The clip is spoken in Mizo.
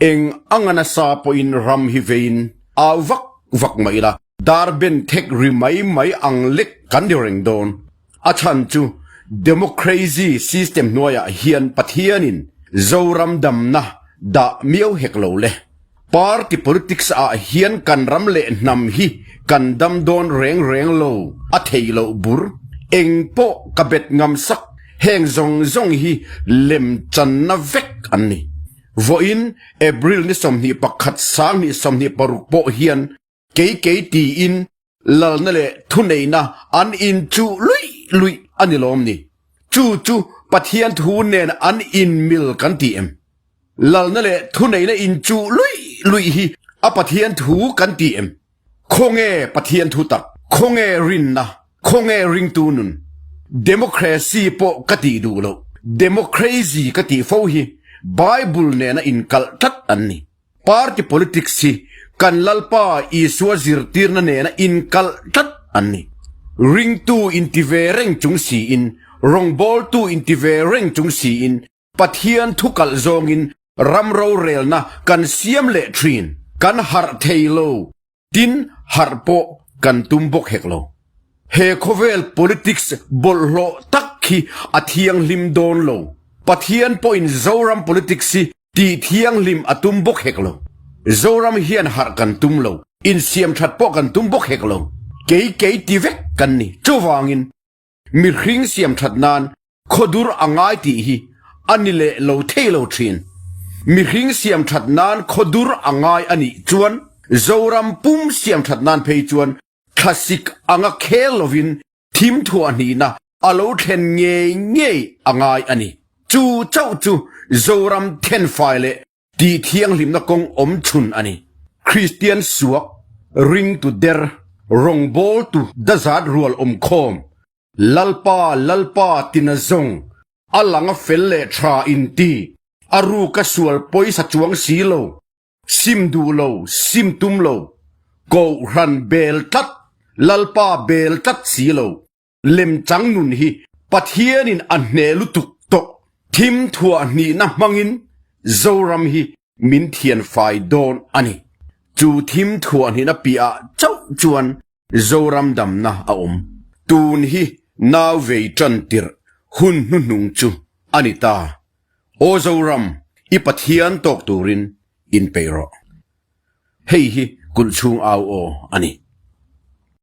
Eng anga nasa pawhin ram hi veiin au vak vak mah ila, dar ben thek ri mai mai ang lek kan ni reng dawn. A chhan chu democracy system hnuaiah hian Pathianin Zoram damna dah miau hek lo le. Party politics ah hian kan ram leh hnam hi kan dam dawn reng reng lo a theih loh bur. Eng pawh ka bet ngam sak heng zawng zawng hi lem channa vek an ni. Vawiin April ni 21 2026 pawh hian kei kei tiin lalna leh thuneihna an inchuh luih luih a ni lawm ni? Chu chu Pathian thu nen an inmil kan ti em? Lalna leh thuneihna inchuh luih luih hi a Pathian thu kan ti em? Khawnge Pathian thu tak? Khawnge rinna? Khawnge ringtu nun? Democracy pawh ka tih duh loh, democrazy ka tih fo hi Bible nena inkalh tlat an ni. Party politics hi kan Lalpa Isua zirtirna nena inkalh tlat an ni. Ringtu inti ve reng chung siin, rawngbawltu inti ve reng chung siin Pathian thu kalh zawngin ram rorelna kan siam leh thin. Kan harh thei lo. Tin, harh pawh kan tum bawk hek lo. He khawvel politics bawlhhlawh tak hi a thianghlim dawn lo. Pathian pawhin Zoram politics hi tih thianghlim a tum bawk hek lo. Zoram hian harh kan tum lo, insiamthat pawh kan tum bawk hek lo. Kei kei ti vek kan ni. Chuvangin. Mihring siam that nan khawdur a ngai tih hi a ni leh lo thei lo thin. Mihring siam that nan khawdur a ngai a nih chuan Zoram pum siam that nan phei chuan thlasik anga khel lovin thim thuah hnihna a lo thlen ngei ngei a ngai a ni. Chu chauh chu Zoram thenfai leh Tih thianghlimna kawng awm chhun a ni. Kristian suak, ringtu der, rawngbawltu dazat rual awm khawm, Lalpa, Lalpa tina zawng, a lang a fel leh tha inti, a ruka sual pawisa chuang si lo, sim duh lo, sim tum lo, Kohhran bel tlat, Lalpa bel tlat si lo, Lemchang nun hi Pathianin a hne lutuk tawh. Thim thuah hnihna hmangin Zoram hi min thian fai dawn a ni. Chu thim thuah hnihna piahah chauh chuan Zoram damna a awm. Tun hi nau vei tan tirh hun hnuhnung chu a ni ta. Aw Zoram, i Pathian tawk turin inpeih rawh. Hei hi kulh chhung au aw a ni.